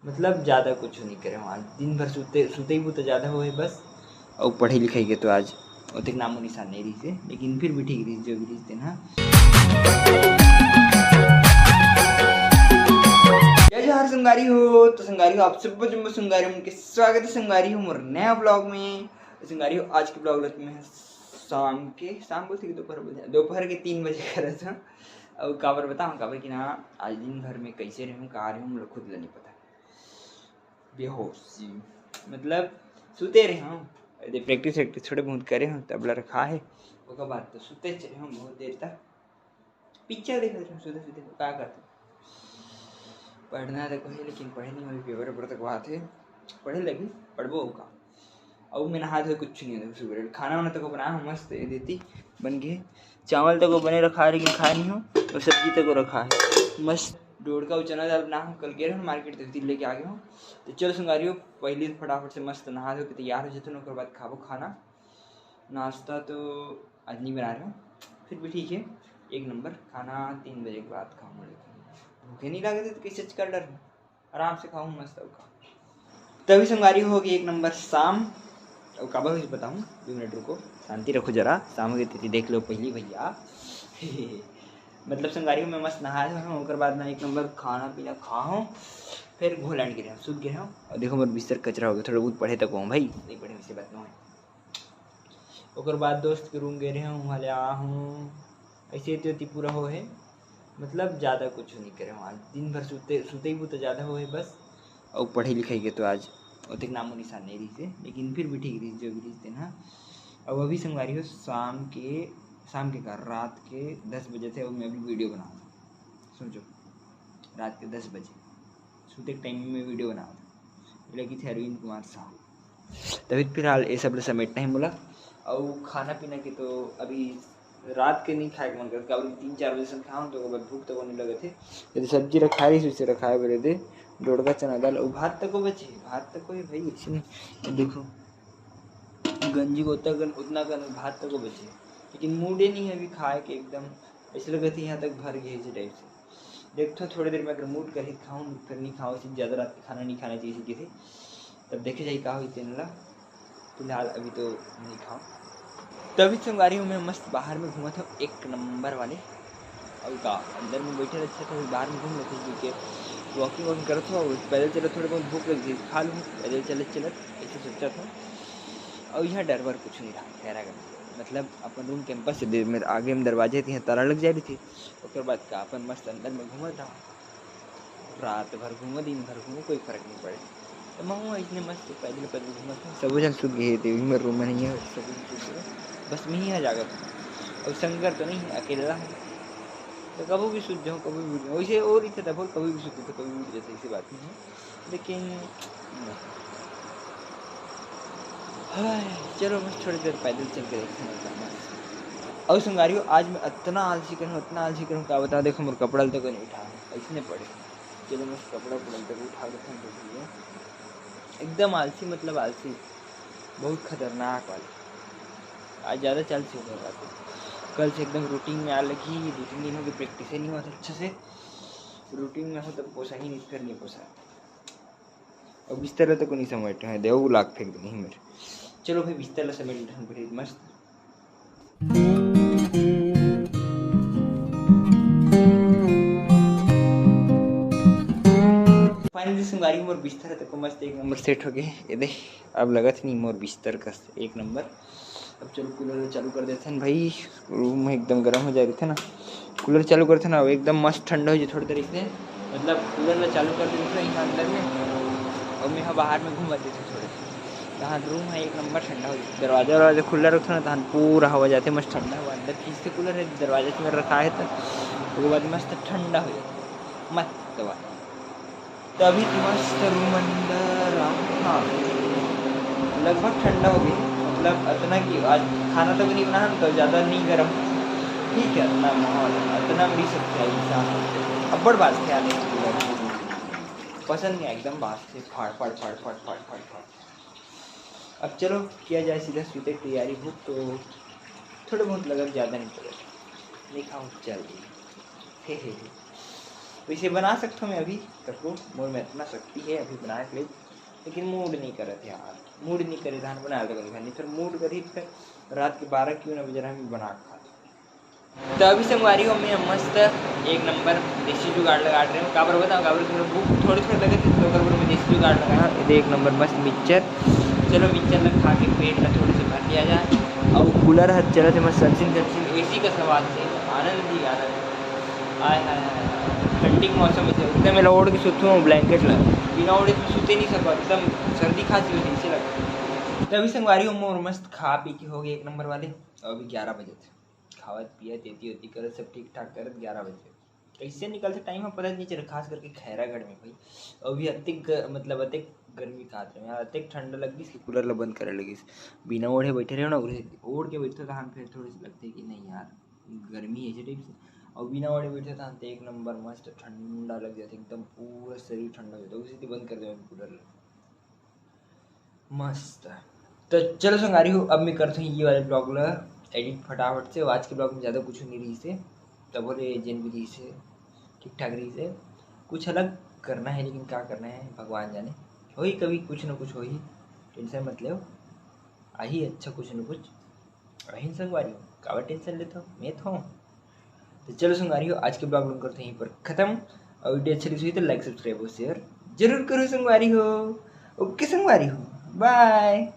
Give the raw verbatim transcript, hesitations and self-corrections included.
मतलब ज़्यादा कुछ नहीं करे हूँ आज, दिन भर सुते सुते ही बहुत ज़्यादा होए बस। और पढ़ाई लिखाई के तो आज ओतेक नामो निशान नहीं रहिस हे, लेकिन फिर भी ठीक रहिस, जो भी रहिस तेन ह। जय जोहार संगवारी हो। तो संगवारी हो, आप सब जम्मो संगवारी मन के स्वागत है संगवारी हो मोर नया vlog में। तो संगवारी हो, आज के vlog में शाम के, शाम बोलते कि दोपहर बोलते, दोपहर के तीन बजे करत हूँ। और काबर बताऊँ, काबर कि ना आज दिन भर में कैसे रहूँ, कहाँ रहूँ, मोला खुद ला नहीं पता। बेहोशी, मतलब सुते रहे हूँ, practice वैक्टिस थोड़े बहुत करे हूँ, तबला रखा है, ओकर बाद तो सुते रहे हूँ बहुत देर तक। पिक्चर देखत रहे हूँ सुते सुते, का करते? पढ़ना तो कहे, लेकिन पढ़े नहीं होई, पेपर वेपर तक बात है, पढ़े लगी, पढ़बो का? अउ मैं नहा धोए कुछ नहीं होता सुबह, खाना वाना तक बना हूँ मस्त, ये देती बन गए, चावल तक बने रखा है, लेकिन खाए नहीं हूँ, और सब्जी तक रखा है मस्त। डोड़का अउ चना दाल बना हूँ, कल गए रहे मार्केट, तो लेके आ गए हूँ। तो चलो संगवारी हो, पहले फटाफट से मस्त नहा धो के तैयार हो जाते हैं, ओकर बाद खाबो खाना। नाश्ता तो आज नहीं बना रहे हूँ, फिर भी ठीक है, एक नंबर खाना तीन बजे के बाद खाऊँ, लेकिन भूखे नहीं लगे थे तो कैसे कर डर, आराम से खाऊँ मस्त। और खाऊँ तभी संगवारी होगी एक नंबर शाम। और काबर हुई बताऊँ, दो मिनट रुको, शांति रखो जरा, शाम के तिथि देख लो पहली भैया। मतलब संगवारी में मस्त नहाए हूँ, ओकर बाद ना एक नंबर खाना पीना खाऊँ, फिर घोलैंड गे रहे हूँ, सुत गे रहे हूँ। और देखो मोर बिस्तर कचरा हो गया, थोड़ा बहुत पढ़े तक हूँ भाई, नहीं पढ़े वैसे बात नहीं है। ओकर बाद दोस्त के रूम गे रहे हूँ, वहाँ ले आ हूँ, ऐसे तो पूरा हो है, मतलब ज़्यादा कुछ नहीं करे हूँ आज, दिन भर सुते सुते ही बहुत ज़्यादा हो है बस। और पढ़ाई लिखाई के तो आज ओतेक नामो निशान नहीं रहिस हे, लेकिन फिर भी ठीक रहिस, जो भी रहिस तेन ह। अब अभी संगवारी हो, शाम के, शाम के का, रात के दस बजे थे, और मैं अभी वीडियो बना रहा हूँ। सोचो, रात के दस बजे सुते के टाइम में वीडियो बना रहा हूँ, लगी थे अरविंद कुमार साहू। तभी फिलहाल ये सब ले समेटना है मोला। और खाना पीना के तो अभी रात के नहीं खाए के मन करता, काबर कि तीन चार बजे से खाऊँ तो ओकर बाद भूख तको नहीं लगत हे। यदि सब्जी रखा रही, उसे रखाए बरे दे, डोड़का चना दाल, और भात तको बचे, भात तको है भाई, ऐसे नहीं। देखो, गंजी को उतना कन, उतना कन भात तको बचे, लेकिन मूडे नहीं है अभी खाए के, एकदम ऐसे लगत है यहाँ तक भर गए इसी टाइप से। देखो थोड़ी देर में अगर मूड करही तो खाऊँ, फिर नहीं खाऊँ, सिर्फ ज़्यादा रात के खाना नहीं खाना चाहिए किसी के। तब देखे जाए का हुई तेन ला। फिलहाल अभी तो नहीं खाऊँ। तभी संगवारी हूँ मैं मस्त बाहर में घूमत हूँ एक नंबर वाले। और का, अंदर में बैठे रहते तो बाहर में घूम लेते, क्योंकि वॉकिंग वॉकिंग करत हो, पैदल चलत थोड़े बहुत भूख लग जाए, खा लूँ पैदल चलत चलत, ऐसे सोचा था। और यहाँ डर वर कुछ नहीं रहा, खैर अगर मतलब अपन रूम कैंपस से दे- मेरे आगे में दरवाजे थे, ताला लग जा रही थी। ओकर बाद का अपन मस्त अंदर में घूमत रहा, रात भर घूमो, दिन भर घूमो, कोई फर्क नहीं पड़े। तो मैं हूँ इसने मस्त पैदल पैदल घूमत हूँ, सबो जन सुत गए थे, मेरे रूम में नहीं है, सबो जन सुत गए, बस मैं ही यहाँ जागत हूँ। और संग कर तो नहीं है, अकेला हूँ, तो कभी भी सुत जाऊँ, कभी भी उठ जाऊँ, वैसे और इतना था, कभी भी सुत जाता, कभी भी उठ जाता, ऐसी बात नहीं है। लेकिन हाय, चलो बस थोड़ी देर पैदल चल के देखते हैं, मतलब मस्त। और संगवारी हो, आज मैं इतना आलसी करूँ, इतना आलसी करूँ, क्या बताऊँ, देखो मोर कपड़ा तक नहीं उठा, ऐसने पड़े। चलो मैं कपड़ा उपड़ा तक उठा लेते हैं, देख लिया। एकदम आलसी, मतलब आलसी, बहुत खतरनाक वाले। आज ज़्यादा चालसी हो गया बात। कल से एकदम रूटीन में आ लगी, दो तीन दिन हो गए, प्रैक्टिस ही नहीं हुआ था अच्छे से। रूटीन में हो तब पोसा ही नहीं, फिर नहीं पोसा। अब बिस्तर ला तो को नहीं समेटे हैं, देव लाख फेंक देंगे मेरे। चलो भाई, बिस्तर ला समेट लेते हैं फिर मस्त। फाइनली संगवारी, मोर बिस्तर तको मस्त एक नंबर सेट हो गए। ये देख, अब लगत नहीं मोर बिस्तर का एक नंबर। अब चलो कूलर चालू कर देते हैं भाई, रूम एकदम गर्म हो जा रही थे ना। कूलर चालू करते ना, एकदम मस्त ठंडा हो जाए थोड़ी देर से, मतलब कूलर ला चालू कर देते हैं यहाँ अंदर में, और मैं यहाँ बाहर में घूम देते थोड़े। यहाँ रूम है एक नंबर ठंडा हो जाए, दरवाजा वरवाजा खुला रखते ना, तहन पूरा हवा जाते मस्त ठंडा हवा अंदर खींचते। कूलर है दरवाजा से रखा है तो वो बाद मस्त ठंडा हो जाए, मस्त बात। तभी तो मस्त रूम अंदर, हाँ, लगभग ठंडा हो गई, मतलब इतना कि आज खाना तो भी नहीं बना, तो ज़्यादा नहीं गर्म, ठीक है, इतना माहौल है, इतना भी सकते हैं इंसान। अब्बड़ बात ख्याल है, पसंद नहीं, एकदम बात है, फाड़ फाड़ फाड़ फाड़ फाड़ फाड़ फाड़। अब चलो किया जाए सीधा सूते की तैयारी। भूख तो थोड़े बहुत लगत, ज़्यादा नहीं पड़े, नहीं खाऊँ चल रही। हे हे हे। वैसे बना सकथों मैं अभी, तको मोर में इतना शक्ति है अभी बना के ले, लेकिन मूड नहीं करत यार, मूड नहीं करे धान बना लगे घर नहीं, फिर मूड करी फिर रात के बारह क्यों ना बजे हम बना के खा। तो अभी संगवारी हो, मैं मस्त एक नंबर देसी जुगाड़ लगा रहे हूँ। काबर बताओ, काबर कि भूख थोड़ी थोड़ी लगे थे, तो ओकर बर मैं देसी जुगाड़ लगा। हाँ, ये एक नंबर मस्त मिक्सचर। चलो मिक्सचर ला खा के पेट ला थोड़ी सी भर लिया जाए। और कूलर हर चलत हे मस्त, सनसिन सनसिन, एसी का स्वाद से आनंद ही आनंद। आय हाय हाय, ठंडी के मौसम में एकदम एला ओढ़ के सुतूं ब्लैंकेट ला, बिना ओढ़े तो सुते नहीं सकता, एकदम सर्दी खांसी हो जैसे लगता। तभी संगवारी हो, मोर मस्त खा पी के हो गए एक नंबर वाले। अभी ग्यारह बजे थे, खावत पियत एती ओती करत सब ठीक ठाक करत ग्यारह बजे। कैसे निकलते टाइम में पता नहीं चले, खास करके खैरागढ़ में भाई। अभी अतिक ग-, मतलब अतिक गर्मी खात रहे यार, अतिक ठंडा लग गई कि कूलर ला बंद करे लगिस। बिना ओढ़े बैठे रहे ना, ओढ़ के बैठे तहन फिर थोड़ी सी लगते कि नहीं यार, गर्मी ऐसे टाइप से। और बिना ओढ़े बैठे तहन तो एक नंबर मस्त ठंडा लग जाते, एकदम पूरा शरीर ठंडा हो जाता, उसी से बंद कर दे कूलर ला। मस्त। तो चलो संगवारी हो, अब मैं करता हूँ ये वाले ब्लॉग ला एडिट फटाफट से। आज के ब्लॉग में ज़्यादा कुछ नहीं रही से, तब बोले जेन भी रही से ठीक ठाक रही से। कुछ अलग करना है, लेकिन क्या करना है भगवान जाने। वही कभी कुछ ना कुछ वही, टेंशन मत लो, आही अच्छा कुछ ना कुछ। अहिन संगवारी हो, काबर टेंशन लेते हो, मैं तो हूँ। तो चलो संगवारी हो, आज के ब्लॉग ला करते हैं यहीं पर खत्म। और वीडियो अच्छी लगी तो लाइक सब्सक्राइब और शेयर जरूर करो संगवारी हो। ओके संगवारी हो, बाय।